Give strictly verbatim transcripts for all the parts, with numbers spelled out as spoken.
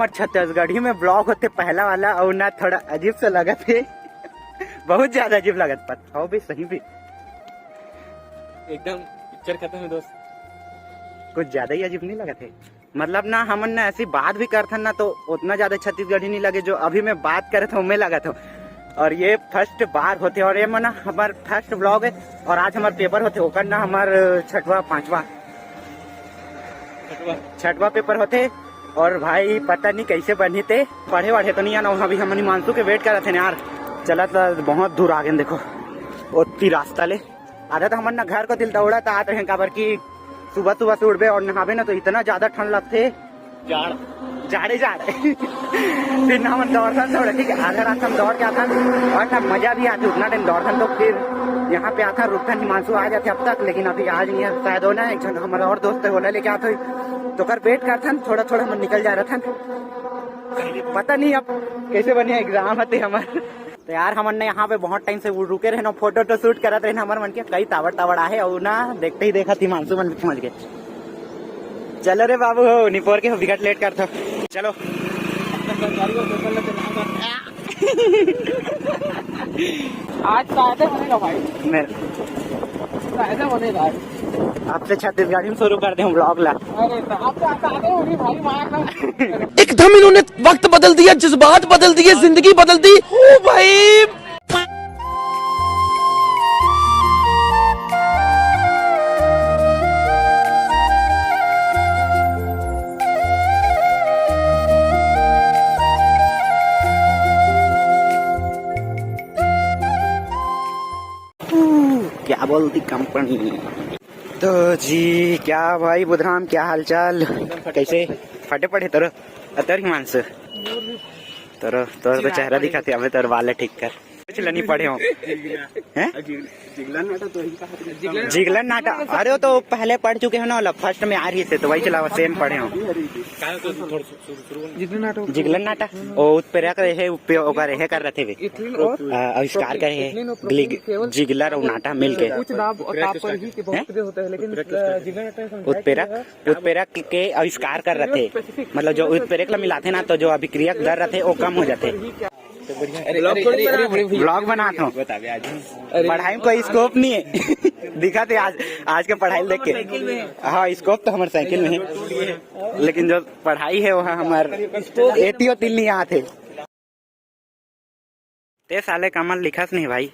और छत्तीसगढ़ी में ब्लॉग होथे पहला वाला, और ना थोड़ा अजीब सा लगत हे। बहुत ज्यादा अजीब लगत, पर हो भी सही भी। एकदम पिक्चर खत्म है दोस्त। कुछ ज्यादा ही अजीब नहीं लगत हे। मतलब ना, हमन ना ऐसी बात भी करथन ना, तो उतना ज्यादा छत्तीसगढ़ी नहीं लगे, जो अभी मैं बात करे था, मैं लगा था। और ये फर्स्ट बार होथे, और ये मना हमार फर्स्ट ब्लॉग है, और आज हमार पेपर होथे, ओकर ना हमार छठवा, पांचवा, छठवा पेपर होथे। और भाई, पता नहीं कैसे बनही ते, पढ़े वढ़े तो नहीं आना। अभी हमन हिमांशु के वेट करत हन यार, चलत बहुत दूर आ गए, देखो ओती रास्ता ले। आधा तो हमन ना घर को दिल दौड़त आत रहे, काबर कि सुबह सुबह से उठबे और नहाबे ना, तो इतना ज्यादा ठंड लगथे। जाड़। जाड़े जाड़। फिर ना हमन दौड़थन थोड़ा, ठीक है, आधा रास्ता हम दौड़ के आथन। और ना मजा भी आथे उतना टाइम दौड़थन, तो फिर यहाँ पे आथन, रुकथन, हिमांशु आ जाथे अब तक, लेकिन अभी आज नहीं है, शायद हो ना, एक झन हमारा और दोस्त है, ओला लेके आथे, तो कर वेट करथन, थोड़ा थोड़ा हमन निकल जा रहथन। पता नहीं अब कैसे बने एग्जाम हते हमारे। तो यार, हमन ने यहाँ पे बहुत टाइम से रुके रहना, फोटो तो शूट करत रहना, हमर मन के कई तावड़ तावड़ आहे, और ना देखते ही देखा हिमांशु मन भी पहुंच गए। चलो रे बाबू हो, निपोर के हो, बिकट लेट कर थो। चलो। आज फायदा बनेगा भाई। मैं फायदा बनेगा आज। आपसे छत्तीसगढ़ी में शुरू कर दे हम ब्लॉग ला। अरे तो आप तो आता, आते हो नहीं भाई, वहाँ का। एकदम इन्होंने वक्त बदल दिया, जज्बात बदल दिए, जिंदगी बदल दी। ओ भाई। क्या बोलती कंपनी। तो जी, क्या भाई बुधराम, क्या हालचाल? कैसे? फटे पड़े तोर, अतर हिमांशु। तोर, तोर तो चेहरा दिखाते, हमें तोर बाल ठीक कर। कुछ नहीं पढ़े हो। हैं? जिगलन नाटा तो ही कहा था। जिगलन नाटा, अरे वो तो पहले पढ़ चुके हो ना, फर्स्ट में आ रही थे तो वही चलावा, सेम पढ़े हो। जिगलन नाटा। जिगलन नाटा, वो उत्प्रेरक रहे, उपयोग ओकर रहे कर रहे थे वे। इथलीन और आ, आविष्कार करे हे। इथलीन और प्रोटीन ग्लिग-, केवल जिगलर और नाटा मिल के। उच्च दाब और ताप पर ही के बहुत हैं? प्रिय होता है, लेकिन, अ, जिगलन नाटा हम उत्प्रेरक, उत्प्रेरक के आविष्कार कर रहे थे। मतलब जो उत्प्रेरक ला मिलाते ना, तो जो अभिक्रियक दर रहते, वो कम हो जाते। अरे, अरे, अरे, अरे, ब्लॉग बनात हूँ। पढ़ाई में कोई स्कोप नहीं है। दिखा थे आज, आज के पढ़ाई देख के। हाँ, स्कोप तो हमारे साइकिल में है, लेकिन जो पढ़ाई है वो हमार एतियो तिल नहीं आते। ते साले कमल लिखस नहीं भाई,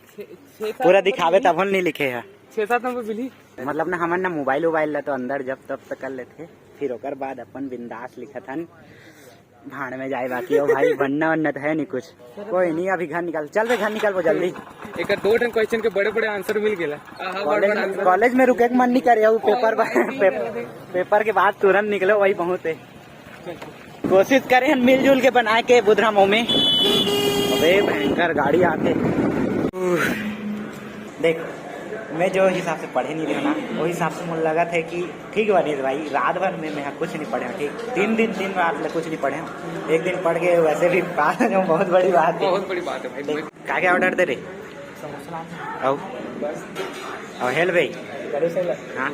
पूरा दिखावे तब नहीं लिखे है। छह सात नंबर मिली। मतलब ना, हमन ना मोबाइल वोबाइल ला तो अंदर जब तब तक कर लेथे, फिर ओकर बाद अपन बिंदास लिखत हन। भाड़ में जाए बाकी हो भाई, बनना वन्ना तो है नहीं कुछ। कोई नहीं, अभी घर निकल, चल बे, घर निकल वो जल्दी। एक दो ठन क्वेश्चन के बड़े बड़े आंसर मिल गेला। कॉलेज में, कॉलेज में रुके के मन नहीं करे, वो पेपर बा-, पेप-, पेपर के बाद तुरंत निकलो, वही बहुत है। कोशिश करे हन मिलजुल के बनाए के बुधराम ओमे। अबे भयंकर गाड़ी आते। उह, देख, मैं जो हिसाब से पढ़े नहीं रहे ना, वो हिसाब से मुझे लगा था कि ठीक बा नीरज भाई, रात भर में मैं कुछ नहीं पढ़े हूँ, ठीक, तीन दिन तीन रात ले कुछ नहीं पढ़े हूँ। एक दिन पढ़ के वैसे भी पास हो जाऊँ, बहुत बड़ी बात है। बहुत बड़ी बात है भाई। देख, का क्या ऑर्डर दे रे? समोसा। आओ, आओ हेल भाई। हाँ,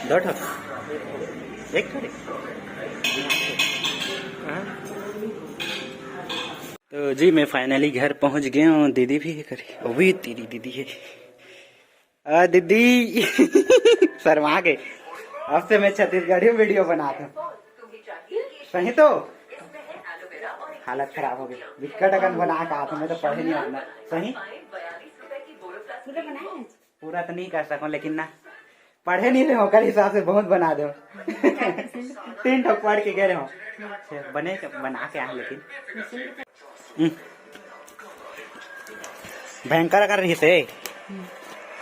दो ठो, एक ठो रे। हाँ। तो जी, मैं फाइनली घर पहुंच गया हूँ। दीदी भी है करे, वो भी तेरी दीदी है। आ, दीदी शर्मा के। अब से मैं छत्तीसगढ़ी वीडियो बनाता हूँ, सही तो? हालत खराब हो गई, बिकट अकन बना के आता हूँ, मैं तो पढ़े नहीं आना। सही? पूरा तो नहीं कर सकूँ, लेकिन ना, पढ़े नहीं रहे हो, ओकर हिसाब से बहुत बना दो। तीन ठो पढ़ के गए रहो, बने के, बना के आए, लेकिन हम्म। भयंकर कर रही से। हम्म।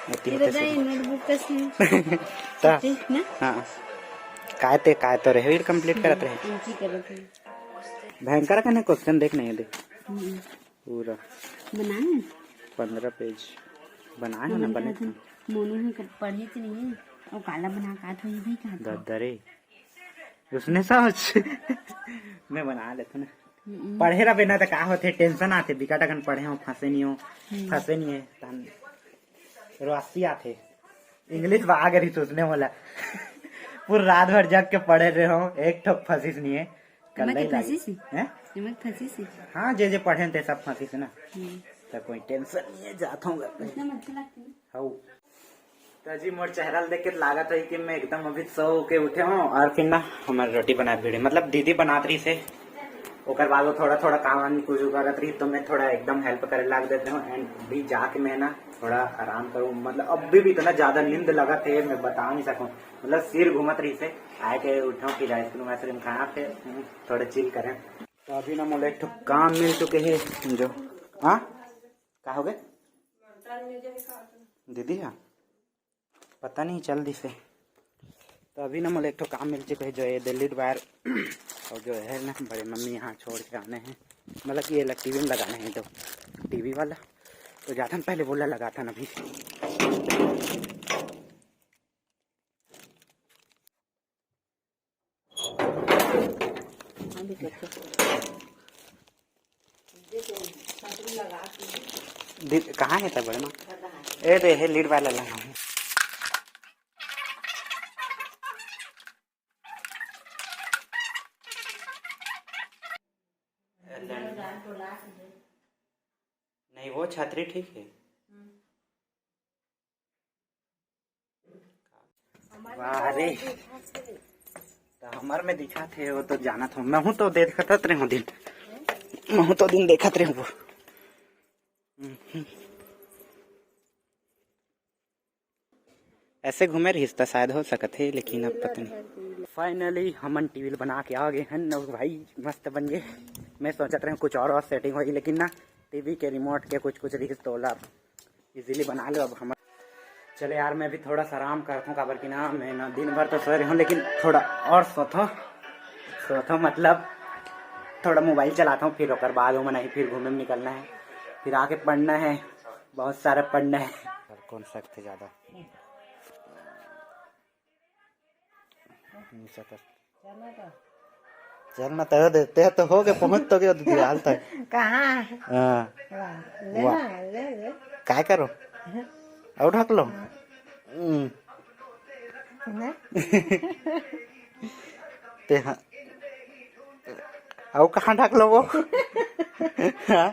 होती, ये होती तो से। नोटबुक का सीन। तो, ठीक ना? हाँ। काय ते, काय तो रहे, कंप्लीट करत रहे। हम्म, ठीक है, ठीक है। भयंकर का नहीं, क्वेश्चन देख नहीं दे। हम्म। पूरा बनाए हैं? पंद्रह पेज बनाए हो ना, बने। मोनू ही पढ़े तो नहीं है, वो काला बना का था, ये भी कहा था। दद्दरे, उसने सोच। मैं बना लेता ना। हम्म। पढ़े रहे ना तो का होते, टेंशन आते, बिकट अकन पढ़े हो, फंसे नहीं हो, हम्म। फंसे नहीं है, तन रोसी आते। इंग्लिश बा आ गई सोचने वाला। पूरा रात भर जग के पढ़े रहे हो, एक ठोक फंसिस नहीं है। चल रही लागे। हैं? हाँ, जे जे पढ़े ते सब फंसी से ना। तो कोई टेंशन नहीं है, जात हूँ घर पे। हऊ। तो जी, मोर चेहरा ल देख के लागत है कि मैं एकदम अभी सो के उठे हूँ और फिर ना हमारे रोटी बना भिड़े, मतलब दीदी बनात रही से, ओकर बाद वो थोड़ा थोड़ा काम वाम कुछ करत रही, तो मैं थोड़ा एकदम हेल्प करे लाग देते हूँ। एंड भी जाके मैं ना थोड़ा आराम करूँ, मतलब अभी भी इतना ज्यादा नींद लगत है, मैं बता नहीं सकूँ, मतलब सिर घूमत रही से। आए के उठा, फिर आइसक्रीम वाइसक्रीम खाया, फिर हम्म, थोड़ा चिल करें। तो अभी ना मोला एक ठो काम मिल चुके है। जो हाँ, का हो गए दीदी? हाँ, पता नहीं चल दिसे। तो अभी ना मोला एक ठो काम मिल चुके है, जो ये दिल्ली वायर और जो है ना बड़े मम्मी यहाँ छोड़ के आने हैं, मतलब कि ये टीवी में लगाने हैं, तो टीवी वाला। तो जाता ना, पहले बोला लगाता ना अभी। दि-, कहाँ है तब बड़े माँ? ए दे, हे लीड वाला लगा हूँ। नहीं, वो छतरी ठीक है। वाह रे। तो हमर में दिखा थे, वो तो जाना था। मैं हूँ तो देखत रहे हूँ दिन, मैं हूँ तो दिन देखत रहे हूँ वो। ऐसे घूमे रहिस त शायद हो सकत हे, लेकिन अब पता नहीं। फाइनली हमन टीवी बना के आ गए हैं ना भाई, मस्त बन गए। मैं सोचत रहे कुछ और, और सेटिंग होगी, लेकिन ना टीवी के रिमोट के कुछ कुछ रहिस तो ओला इजीली बना लो। अब हम चले यार, मैं भी थोड़ा सा आराम करता हूँ, काबर कि ना मैं ना दिन भर तो सो रहे हूँ, लेकिन थोड़ा और सोता हूँ, सोता हूँ मतलब थोड़ा मोबाइल चलाता हूँ, फिर ओकर बाद वो मनाही, फिर घूमे में निकलना है, फिर आके पढ़ना है, बहुत सारा पढ़ना है। कौन सख्त है ज्यादा? निशा कर। चल ना तो। चल ना तो, देते हैं तो हो गए, पहुंच तो गए दीदी हाल तक। कहाँ? हाँ। वाह, ले वाह। ना, ले, ले। काय करो? और ढक लो। हाँ। हम्म। ना? ते हाँ। अउ कहाँ ढाक लो वो? हाँ?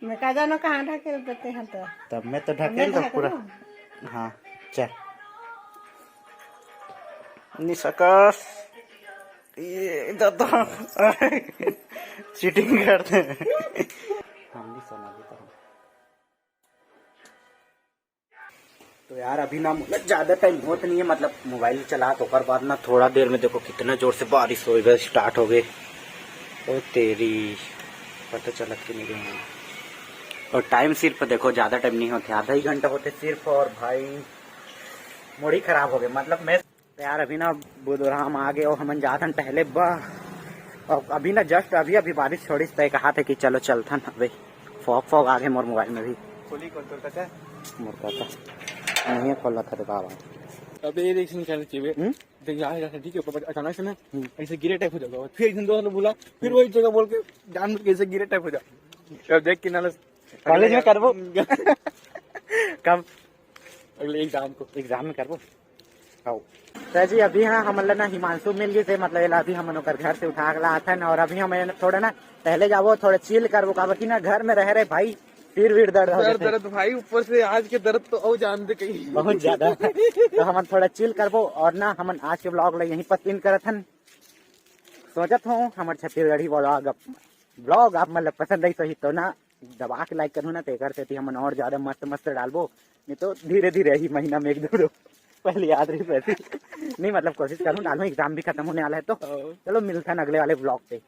मैं का जानो कहाँ ढाके देते हैं तो। तब मैं तो ढकेल दो पूरा। हाँ, चल। निशकस। ये दादा। चीटिंग करते हैं। हम भी सुना देता हूँ। तो यार, अभी ना मतलब ज्यादा टाइम होत नहीं है, मतलब मोबाइल चला तो ओकर बाद ना थोड़ा देर में देखो कितना जोर से बारिश होएगा, स्टार्ट हो गए। ओ तेरी, पता चलत कि नहीं रहे। और टाइम सिर्फ देखो, ज्यादा टाइम नहीं होते, आधा ही घंटा होते सिर्फ। और भाई, मूड ही खराब हो गए, मतलब मैं तो यार, अभी ना बुधराम आ गए और हमन जाथन टहले बा। और अभी ना जस्ट अभी अभी बारिश छोड़िस, तय कहा थे कि चलो चलथन। अबे फॉग फॉग आ गए मोर मोबाइल में भी। खोली कौन तोर काका? मोर काका नहीं है, खोला था रे बाबा। अबे ये देख, नहीं करना चाहिए। हम्म? देख, यहाँ जाना ठीक है, पर अचानक से ना हम्म। ऐसे गिरे टाइप हो जाएगा। फिर एक दिन दोस्त ने बोला, फिर वही जगह बोल के जान बुझ के ऐसे गिरे टाइप हो जा। अब देख के ना कॉलेज में करबो। कब? अगले एग्जाम को। एग्जाम में करबो। आओ। तो जी, अभी हाँ हमन ला ना हिमांशु मिल गए थे, मतलब एला अभी हमन ओकर घर से उठा के लाथन और अभी हम थोड़ा ना टहले जाबो, थोड़ा चिल करबो, काबर कि ना घर में रह रहे भाई सिर वीर दर्द हो सर जाथे। दर्द भाई, ऊपर से आज के दर्द तो और जान दे कहीं। बहुत ज्यादा। तो हमन थोड़ा चिल करबो और ना हमन आज के ब्लॉग ला यहीं पर एंड करत हन। सोचत हूँ हमर छत्तीसगढ़ी ब्लॉग, ब्लॉग आप मन ला पसंद आई सही तो ना दबा के लाइक करहु ना, तेकर सेती हमन और ज्यादा मस्त मस्त डालबो, नहीं तो धीरे धीरे ही महीना में एक दो, दो पहले याद रही वैसे। नहीं मतलब कोशिश करूँ डालूँ, एग्जाम भी खत्म होने वाला है तो हाँ। चलो मिलते हैं अगले वाले ब्लॉग पे।